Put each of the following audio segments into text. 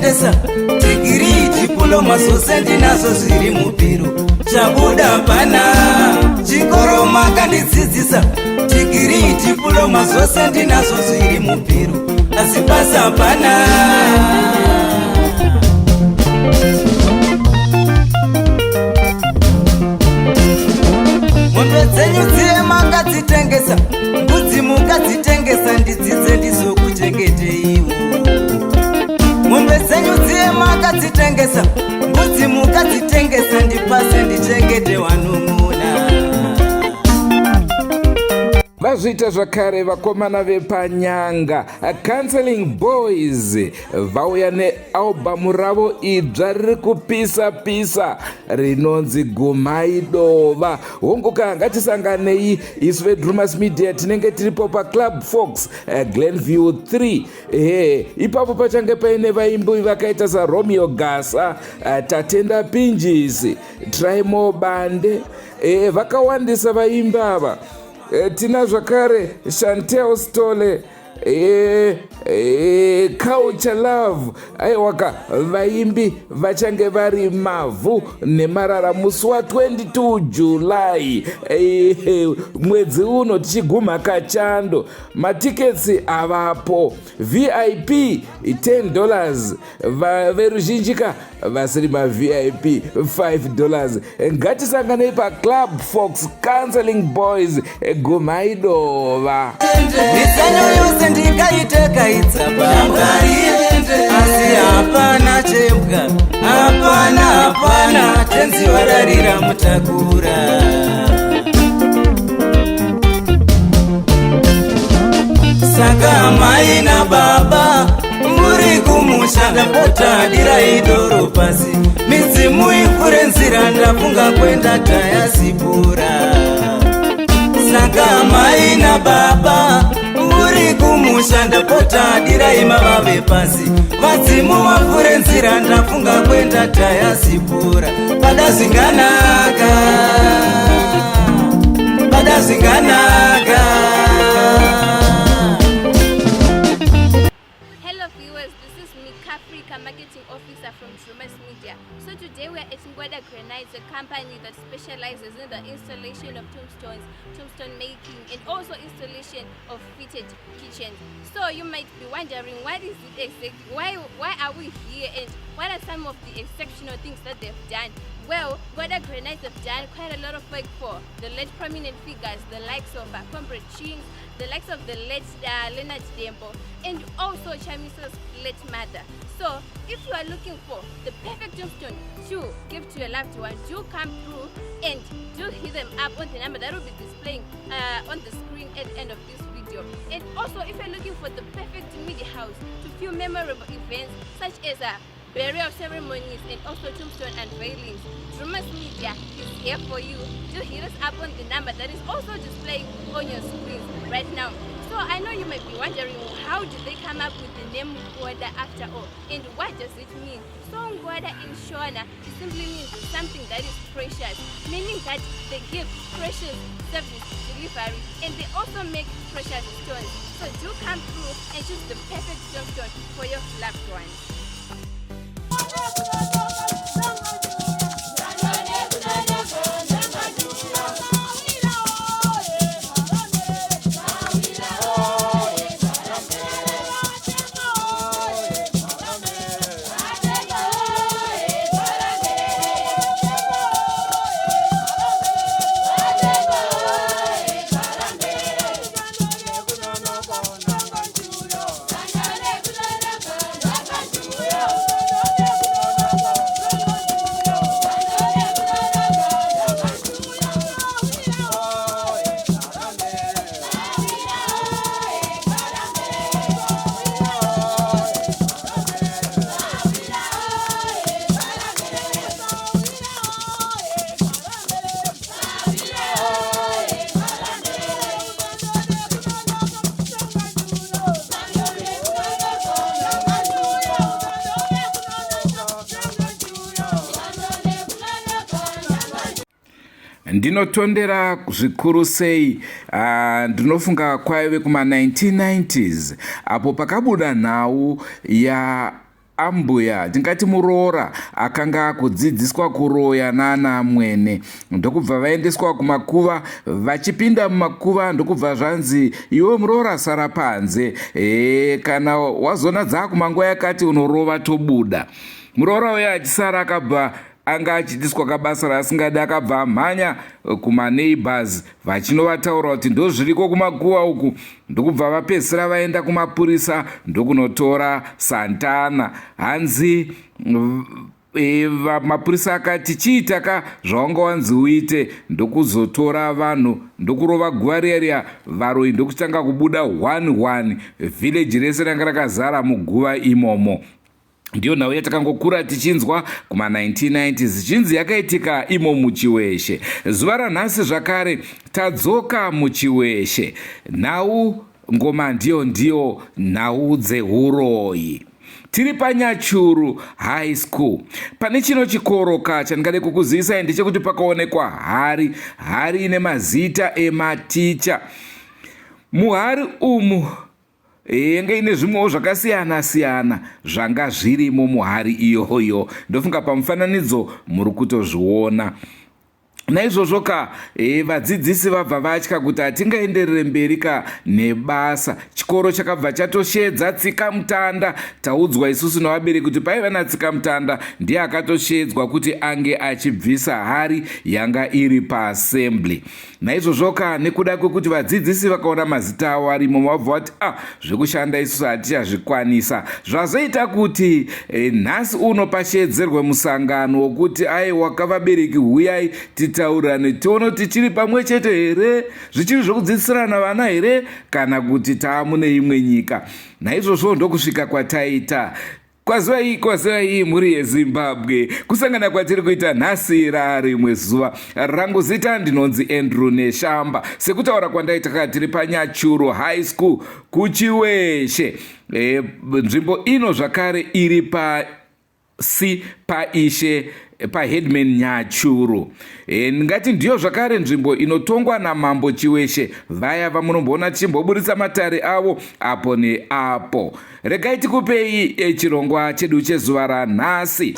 Makatengesa dhigirii, diploma, zvose ndinazvo zviri mubhiro. Chabuda pana chikoro makandidzidzisa, dhigirii, diploma, zvose ndinazvo zviri mubhiro, asi basa pana. Mombe dzenyu dziye makadzitengesa, mbudzi mukadzitengesa, ndidzidze ndizokuchengeteiwo. Mombe dzenyu dziye makadzitengesa, mbudzi mukadzitengesa, ndipase ndichengete wanun'una. Vazviita zvakare vakomana vepaNyanga Counseling Boys, vauya nealbhamu ravo idzva riri kupisa pisa rinonzi Gumai Dova. Honguka, ngatisanganei isu veDrumas Media, tinenge tiripo paClub Fox, Glenview 3. Ehe, ipapo pachange paine vaimbi vakaita saRomeo Gasa, Tatenda Pinjisi, Trimo Bande, vakawandisa vaimbi ava. Tina zvakare Chantel Stole, Culture Love. Aiwaka, vaimbi vachange vari mavhu nemarara musi wa22 July, mwedzi uno, tichigumha kachando. Matiketsi avapo, VIP $10, veruzhinji ka vasiri maVIP $5. Ngatisanganei paClub Fox, Counseling Boys, Gumai Dova. Mitsanyo yose ndikaitekaidza baba, asi hapana chembwa, hapana, hapana. Tenzi wararira mutakura. Saka mai nababa muri kumusha, ndapota dirai doro pasi, midzimu ivhure nzira, ndafunga kwenda diaspora. Saka mai nababa muri kumusha, ndapota dirai mavave pasi, vadzimu vavhure nzira, ndafunga kwenda diaspora. Pada zvinganaka, pada zvinganaka. Hello viewers, this is Mika Africa, marketing officer from Drumas Media. So today we are at Ngwada Granites, a company that specializes in the installation of tombstones, tombstone making, and also installation of fitted kitchens. So you might be wondering, what is it exactly? Why are we here, and what are some of the exceptional things that they've done? Well, Ngwada Granites have done quite a lot of work for the late prominent figures, the likes of Comrade Chings, the likes of the late Leonard Dembo, and also Chamisa's late mother. So, if you are looking for the perfect tombstone to give to your loved one, do come through and do hit them up on the number that will be displaying on the screen at the end of this video. And also, if you're looking for the perfect media house to film memorable events such as burial ceremonies and also tombstone unveilings, Drumas Media is here for you. Do hit us up on the number that is also displaying on your screens right now. So I know you might be wondering, how did they come up with the name Ngwada after all, and what does it mean? So Ngwada in Shona, it simply means something that is precious, meaning that they give precious service delivery and they also make precious stones. So do come through and choose the perfect tombstone for your loved ones. Ndinotondera zvikuru sei. Ndinofunga kwaive kuma1990s apo pakabuda nhau ya. Ambuya, tingati muroora akanga akudzidziswa kuroya naana amwene, ndokubva vaendeswa kumakuva. Vachipinda mumakuva ndokubva zvanzi, iwe muroora sara panze, e, kana wazona dzakumanguva yakati unorova tobuda. Muroora uya achisara akabva anga achiitiswa kabasa raasingadi, akabva amhanya kumaneighbors vachinovataura kuti ndozviriko kumakuva uku, ndokubva vapedzisira vaenda kumapurisa ndokunotora Santana. Hanzi e, mapurisa akati chiita ka zvawanga wanzi uite, ndokuzotora vanhu ndokurova guva riya riya, varoyi ndokutanga kubuda 11, village rese ranga rakazara muguva imomo. Ndiyo nhau yatakangokura tichinzwa kuma1990s zichinzi yakaitika imo muChiweshe. Zuva ranhasi zvakare tadzoka muChiweshe. Nhau ngoma ndiyo ndiyo nhau dzehuroyi. Tiri paNyachuru High School. Pane chino chikoro ka chandingade kukuzivisai ndechekuti pakaonekwa hari, hari ine mazita ematicha. Muhari umu yenge ine zvimwewo zvakasiyana siyana zvanga zvirimo muhari iyoyo. Ndofunga pamufananidzo muri kutozviona. Naizvozvo ka e, vadzidzisi vabva vatya kuti hatingaenderere mberi ka nebasa. Chikoro chakabva chatoshedza tsikamutanda. Taudzwa isusu nevabereki kuti paiva natsikamutanda ndiye akatoshedzwa kuti ange achibvisa hari yanga iri paassembly. Naizvozvo ka nekuda kwekuti vadzidzisi vakaona mazita avo arimo vabva vati ah, zvekushanda isusu hatichazvikwanisa. Zvazoita kuti eh, nhasi uno pasheedzerwe musangano wokuti aiwa kavabereki huyai titaurirane tione kuti tiri pamwe chete here, zvichiri zvekudzidzisirana vana here kana kuti taamune imwe nyika. Naizvozvo ndokusvika kwataita. Kwazivai, kwazivai mhuri yeZimbabwe. Kusangana kwatiri kuita nhasi rarimwe zuva. Rangu zita ndinonzi Andrew Neshamba. Sekutaura kwandaita ka tiri paNyachuru High School kuChiweshe. E, nzvimbo ino zvakare iri pasi paIshe paheadman Nyachuru. E, ndingati ndiyo zvakare nzvimbo inotongwa namambo Chiweshe, vaya vamunomboona tichimboburitsa matare avo apo neapo. Regai tikupei e, chirongwa chedu chezuva ranhasi.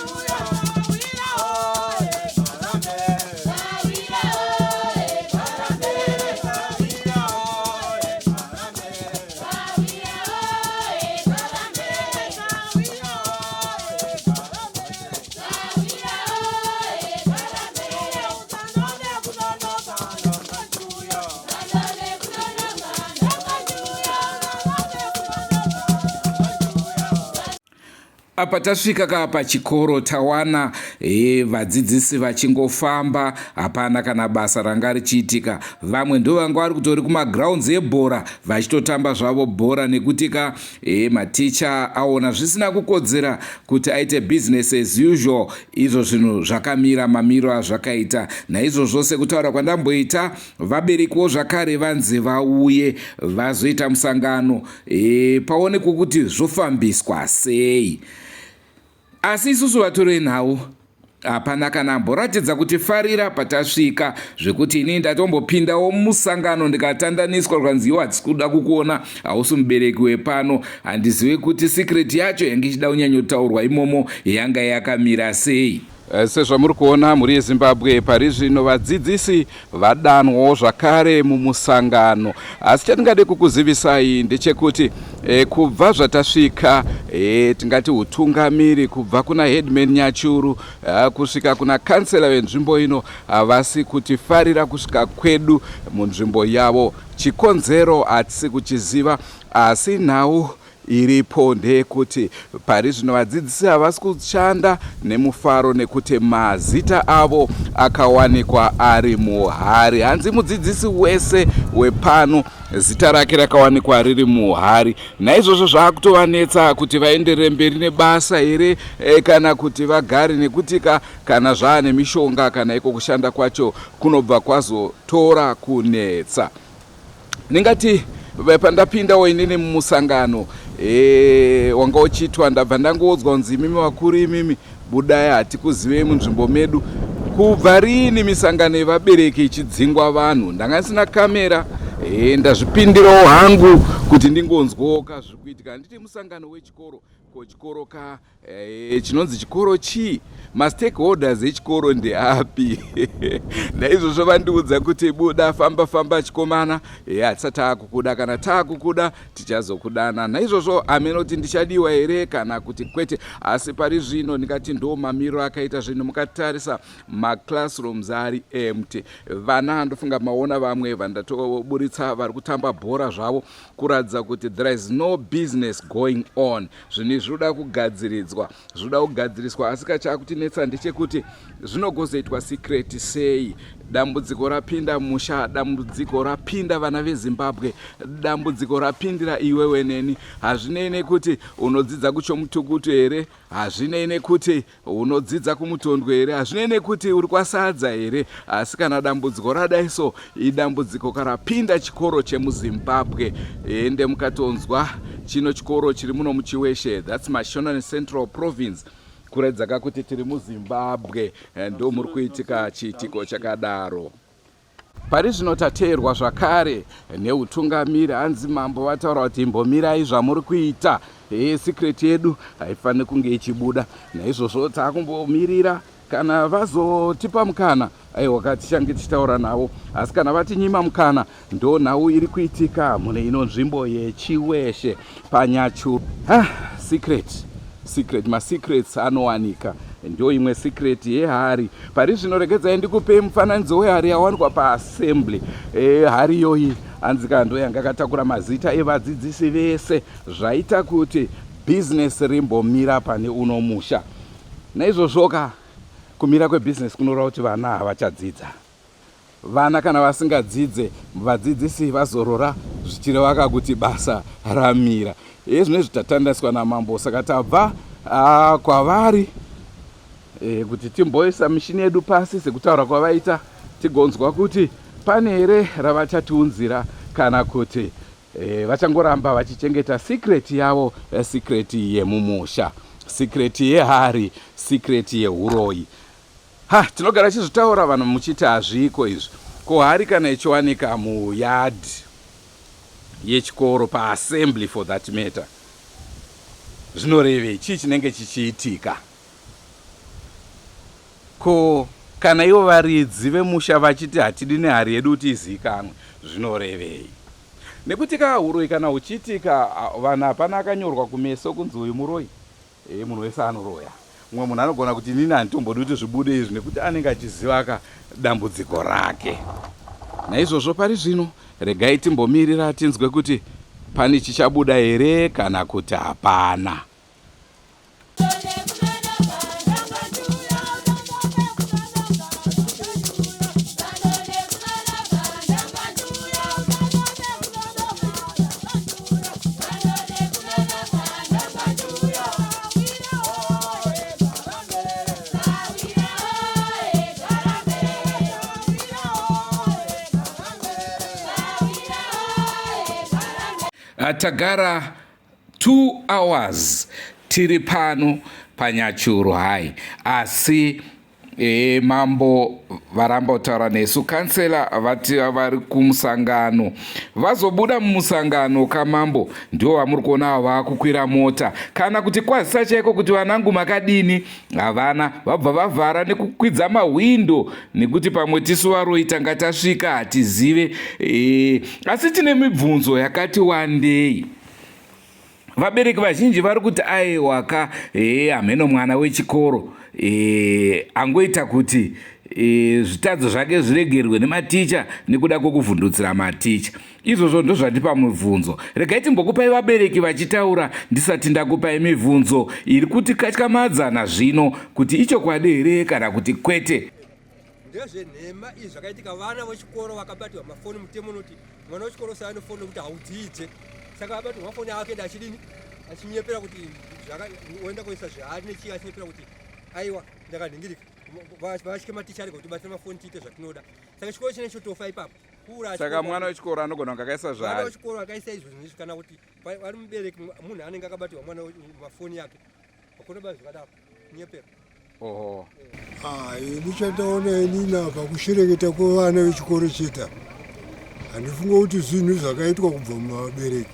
Apa tasvika ka pachikoro tawana e, vadzidzisi vachingofamba, hapana kana basa ranga richiitika. Vamwe ndovanga vari kutori kumagrounds ebhora vachitotamba zvavo bhora nekuti ka e, maticha aona zvisina kukodzera kuti aite business as usual, izvo zvinhu zvakamira mamiro azvakaita. Naizvozvo sekutaura kwandamboita, vaberekiwo zvakare vanzi vauye vazoita musangano e, paonekwe kuti zvofambiswa sei. Asi isusu vatori venhau hapana kana amboratidza kuti farira patasvika, zvekuti inini ndatombopindawo musangano ndikatandaniswa zvikanzi iwo hatisi kuda kukuona, hausi mubereki wepano. Handizive kuti secret yacho yange ichida kunyanyotaurwa imomo yanga yakamira sei. Sezvamuri kuona mhuri yeZimbabwe, pari zvino vadzidzisi vadanwawo zvakare mumusangano. Asi chatingade kukuzivisai ndechekuti e, kubva zvatasvika e, tingati utungamiri kubva kuna headman Nyachuru e, kusvika kuna kansela venzvimbo ino havasi kutifarira kusvika kwedu munzvimbo yavo. Chikonzero hatisi kuchiziva, asi nhau iripo ndeyekuti pari zvino vadzidzisi havasi kushanda nemufaro nekuti mazita avo akawanikwa ari muhari. Hanzi mudzidzisi wese wepano zita rake rakawanikwa riri muhari. Naizvozvo zvakutovanetsa kuti vaenderere mberi nebasa here e, kana kuti vagare, nekuti ka kana zvaa nemishonga kana iko kushanda kwacho kunobva kwazotora kunetsa. Ndingati pandapindawo inini mumusangano e, wanga uchiitwa, ndabva ndangoudzwa kunzi imimi vakuru imimi budai, hatikuzivei munzvimbo medu. Kubva riini misangano yevabereki ichidzingwa vanhu? Ndanga ndisina kamera e, ndazvipindirawo hangu kuti ndingonzwoka zviri kuitika. Handiti musangano wechikoro. Ko chikoro ka e, chinonzi chikoro chii? Mastakeholders echikoro ndeapi? Naizvozvo vandiudza kuti buda famba famba chikomana, e, hatisati taakukuda. Kana taakukuda tichazokudana. Naizvozvo hameno kuti ndichadiwa here kana kuti kwete, asi pari zvino ndingati ndo mamiro akaita zvinhu. Mukatarisa maclassrooms ari empty, vana ndofunga maona vamwe vandatoburitsa vari kutamba bhora zvavo, kuratidza kuti there is no business going on. Zvinhu izvi zvinoda kugadziridzwa, zvinoda kugadziriswa, asi kachakutinetsa ndechekuti zvinogozoitwa secret sei. Dambudziko rapinda musha, dambudziko rapinda vana veZimbabwe, dambudziko rapindira iwewe neni. Hazvinei nekuti unodzidza kuChomutukutu here, hazvinei nekuti unodzidza kuMutondwe here, hazvinei nekuti uri kwaSadza here, asi kana dambudziko radai so, idambudziko karapinda chikoro chemuZimbabwe. Ende mukatonzwa chino chikoro chiri muno muChiweshe, that's Mashonaland Central Province, kuratidza ka kuti tiri muZimbabwe, ndo muri kuitika chiitiko chakadaro. Pari zvino tateerwa zvakare neutungamiri, hanzi mambo vataura kuti imbomirai zvamuri kuita, e, secret yedu haifaniri kunge ichibuda. Naizvozvo takumbomirira kana vazotipa mukana, aiwa ka tichange tichitaura navo, asi kana vatinyima mukana, ndo nhau iri kuitika mune ino nzvimbo yeChiweshe paNyachuru. Ah, secret secret, masecrets anowanika. Ndo imwe secret yehari. Pari zvino regedzai ndikupei mufananidzo wehari yawanikwa paassembly. E, hari iyoyi hanzi ka ndo yanga akatakura mazita evadzidzisi vese, zvaita kuti bhizinesi rimbomira pane uno musha. Naizvozvoka kumira kwebhizinesi kunoreva kuti vana havachadzidza. Vana kana vasingadzidze, vadzidzisi vazorora, zvichireva kuti basa ramira. Iye zvino izvi tatandaswa namambo, saka tabva kwavari e, kuti timboisa mishini yedu pasi sekutaura kwavaita, tigonzwa kuti pane here ravachatiunzira kana kuti e, vachangoramba vachichengeta secret yavo, secret yemumusha, secret yehari, secret yehuroyi. Ha, tinogara chizvitaura vanhu muchiti hazviko izvi. Ko hari kana ichiwanika muyard yechikoro, paassembly for that matter, zvinorevei? Chii chinenge chichiitika? Ko kana ivo varidzi vemusha vachiti hatidi nehari yedu kuti izivikanwe, zvinorevei? Nekuti ka huroyi kana huchiitika, vanhu hapana akanyorwa kumeso kunzi uyu muroyi. E, munhu wese anoroya. Mumwe munhu anogona kuti inini handitombodi kuti zvibude izvi nekuti anenge achizivaka dambudziko rake. Naizvozvo pari zvino regai timbomirira tinzwe kuti pane chichabuda here kana kuti hapana. Tagara 2 hours tiri pano paNyachuru Hai, asi e, mambo varamba kutaura nesu. Kansela vati vari kumusangano, vazobuda mumusangano kamambo ndivo vamuri kuona ava vakukwira mota. Kana kuti kwazisa chaiko kuti vanangu makadini, havana. Vabva vavhara nekukwidza mahwindo nekuti pamwe tisu varoyi tanga tasvika hatizive. E, asi tine mibvunzo yakati wandei. Vabereki vazhinji vari kuti aiwa ka, e, hameno mwana wechikoro e, angoita kuti e, zvitadzo zvake zviregerwe nematicha nekuda kwekuvhundutsira maticha. Izvozvo ndozvandipa mibvunzo. Regai timbokupai vabereki vachitaura ndisati ndakupai mibvunzo iri kuti katyamadza nazvino kuti ichokwadi here kana kuti kwete. Ndezvenhema izvi zvakaitika. Vana vechikoro vakabatirwa mafoni. Mutemo unoti mwana wechikoro usava nefoni nekuti haudzidze, saka abatirwa mafoni akaenda achidini, achinyepera kuti oenda kuisa zvihari nechii, achinyepera kuti aiwa ndakanhingirika, vatye maticha arega kutibatsira mafoni tiite zvatinoda. Saka chikoro chine chotofa ipapo. Saka mwana wechikoro anogona kunge akaisa zvahari, mwana wechikoro akaisa izvo zvinhu izvi, kana kuti ari mubereki, munhu anenge akabatirwa mwana mafoni yake, hakuna basa zvakadaro, nyepera. Oho. Ah, ini chandaona inini apa kushereketa kwevana vechikoro chete. Handifunge kuti zvinhu zvakaitwa kubva muvabereki.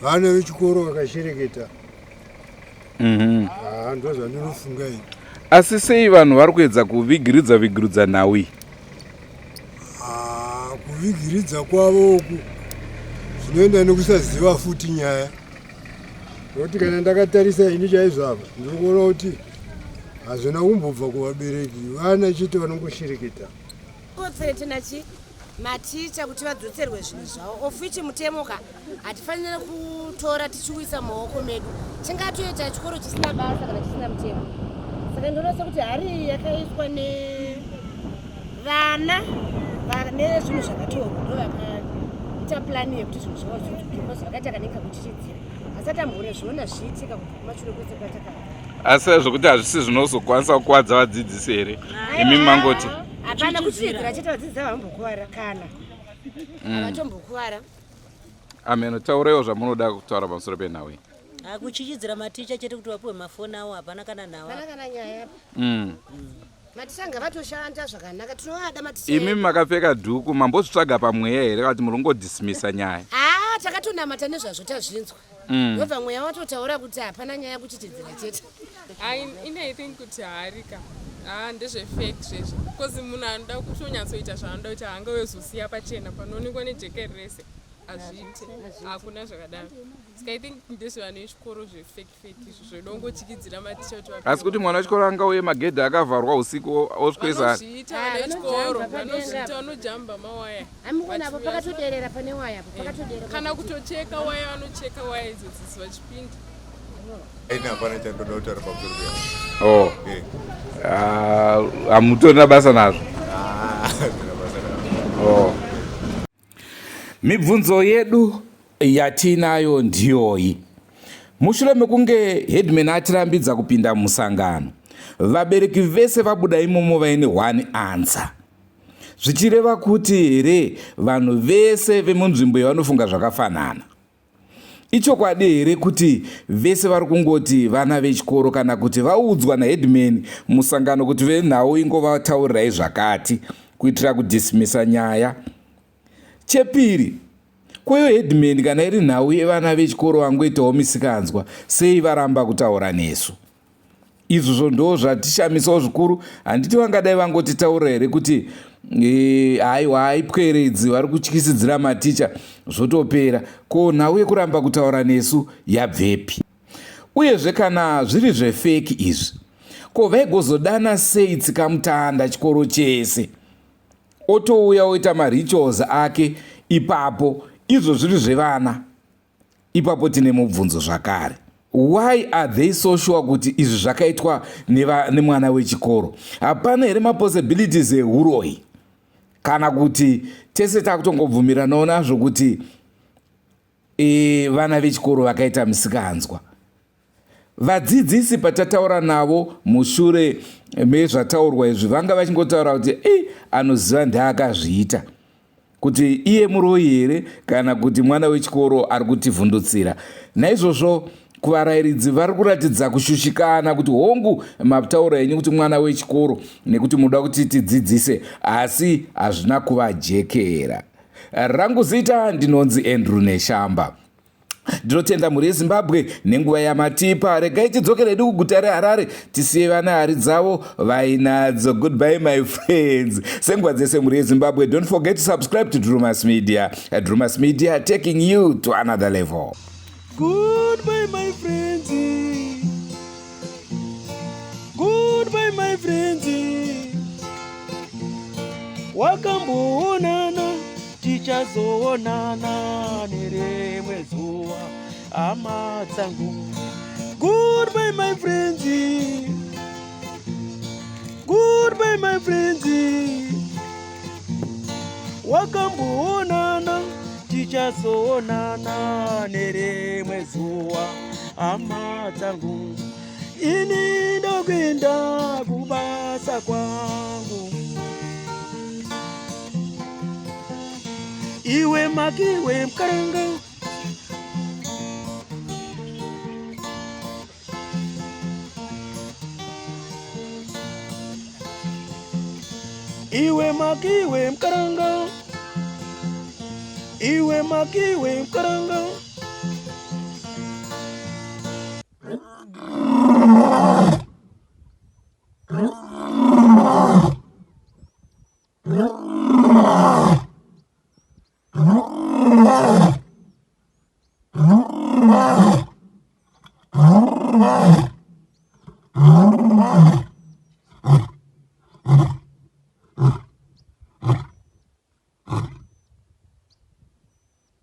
Vana vechikoro vakashereketa. Mhm. Haa, ndo zvandinofunga ini. Asi sei vanhu vari kuedza kuvigiridza vigiridza nhau iyi? Ah, kuvigiridza kwavo uku zvinoenda nekusaziva futi nyaya nokuti kana ndakatarisa ini chaizvo apa ndiri kuona kuti hazvina kumbobva kuvabereki vana chete vanongoshereketa. Kothreatena chi maticha kuti vadzoserwe zvinhu zvavo of which mutemo ka hatifanire kutora tichiuisa mumaoko medu tingatoita chikoro chisina basa kana chisina mutemo saka ndinoona sekuti hari iyi yakaiswa nevana nezvinhu zvakatorwa ndo vakaita plani yekuti zvinhu zvavo zvidzoke because vakaita kanenge kakutyityidzira asati amboona zviona zviitika kubva kumashure kwese kwatakabva. Asi zvekuti hazvisi zvinozokwanisa kukuvadza vadzidzisi here imi mangoti? Hapana kutyityidzira chete vadzidzisi havambokuvara kana havatombokuvara. Ameno taureiwo zvamunoda kutaura pamusoro penhau iyi. Kuchichidzira maticha chete kuti vapiwe mafoni avo hapana kana nhau. Hapana kana nyaya. Maticha ngavatoshanda zvakanaka tinovada maticha. Imi makapfeka dhuku mambozvitsvaga pamweya here kana kuti muri kungodismisa nyaya? Haa takatonamata nezvazvo tazvinzwa. Ndobva mweya watotaura kuti hapana nyaya kuchichidzira chete. Ini I think kuti haarika. Haa ndezvefake zvezvo because munhu anoda kutonyatsoita zvaanoda kuita haangawezosiya pachena panoonekwa nejekeri rese. Hazviite, hakuna zvakadaro. Saka I think ndezvevanhu vechikoro zvefake fake izvo zvedongotyikidzira maticha kuti vapiwe. Asi kuti mwana wechikoro angauye magedhi akavharwa usiku oswesa. Vanozviita vana vechikoro, vanozviita vanojamba mawaya. Amukona apo pakatoderera pane waya apo pakatoderera. Kana kutocheka waya vanocheka waya idzodzisi vachipinda. Ini hapana chandoda kutaura pamusoro peyavo. Oh. Ah, hamutorina basa nazvo. Ah, handina basa nazvo. Oh. Mibvunzo yedu yatiinayo ndiyoyi. Mushure mekunge headman atirambidza kupinda musangano, vabereki vese vabuda imomo vaine one answer. Zvichireva kuti here vanhu vese vemunzvimbo yavanofunga zvakafanana? Ichokwadi here kuti vese vari kungoti vana vechikoro kana kuti vaudzwa naheadman musangano kuti venhau ingovataurirai zvakati kuitira kudismisa nyaya? Chepiri, koyo headman kana iri nhau yevana vechikoro vangoitawo misikanzwa, sei varamba kutaura nesu? Izvozvo ndo zvatishamisawo zvikuru. Handiti vangadai vangotitaurira here kuti haiwa haipwere idzi vari kutyisidzira maticha zvotopera. Ko nhau yekuramba kutaura nesu yabvepi? Uyezve kana zviri zvefeki izvi, ko vaigozodana sei tsikamutanda chikoro chese? Otouya oita marituals ake ipapo izvo zviri zvevana. Ipapo tine mubvunzo zvakare. Why are they so sure kuti izvi zvakaitwa nemwana wechikoro? Hapana here mapossibilities ehuroyi? Kana kuti tese takutongobvumiranawo nazvo kuti vana vechikoro vakaita misikanzwa? Vadzidzisi patataura navo mushure mezvataurwa izvi vanga vachingotaura kuti ei anoziva ndeakazviita kuti iye muroyi here kana kuti mwana wechikoro ari kutivhundutsira. Naizvozvo kuvarairidzi vari kuratidza kushushikana kuti hongu mataura henyu kuti mwana wechikoro nekuti munoda kuti tidzidzise asi hazvina kuvajekera. Rangu zita ndinonzi Andrew Neshamba. Ndinotenda mhuri yeZimbabwe nenguva yamatipa. Regai tidzokere hedu kuguta reHarare tisiye vana hari dzavo vainadzo. Goodbye my friends. Senguva dzese mhuri yeZimbabwe, don't forget to subscribe to Drewmas Media. Drewmas Media taking you to another level. Goodbye my friends. Goodbye my friends. Wakamboonana tichazoonana nerimwe zuva hama dzangu. Goodbye my friends. Goodbye my friends. Wakamboonana tichazoonana nerimwe zuva hama dzangu. Ini ndokuenda kubasa kwangu. Iwe makiwe mkaranga. Iwe makiwe mkaranga. Iwe makiwe mkaranga.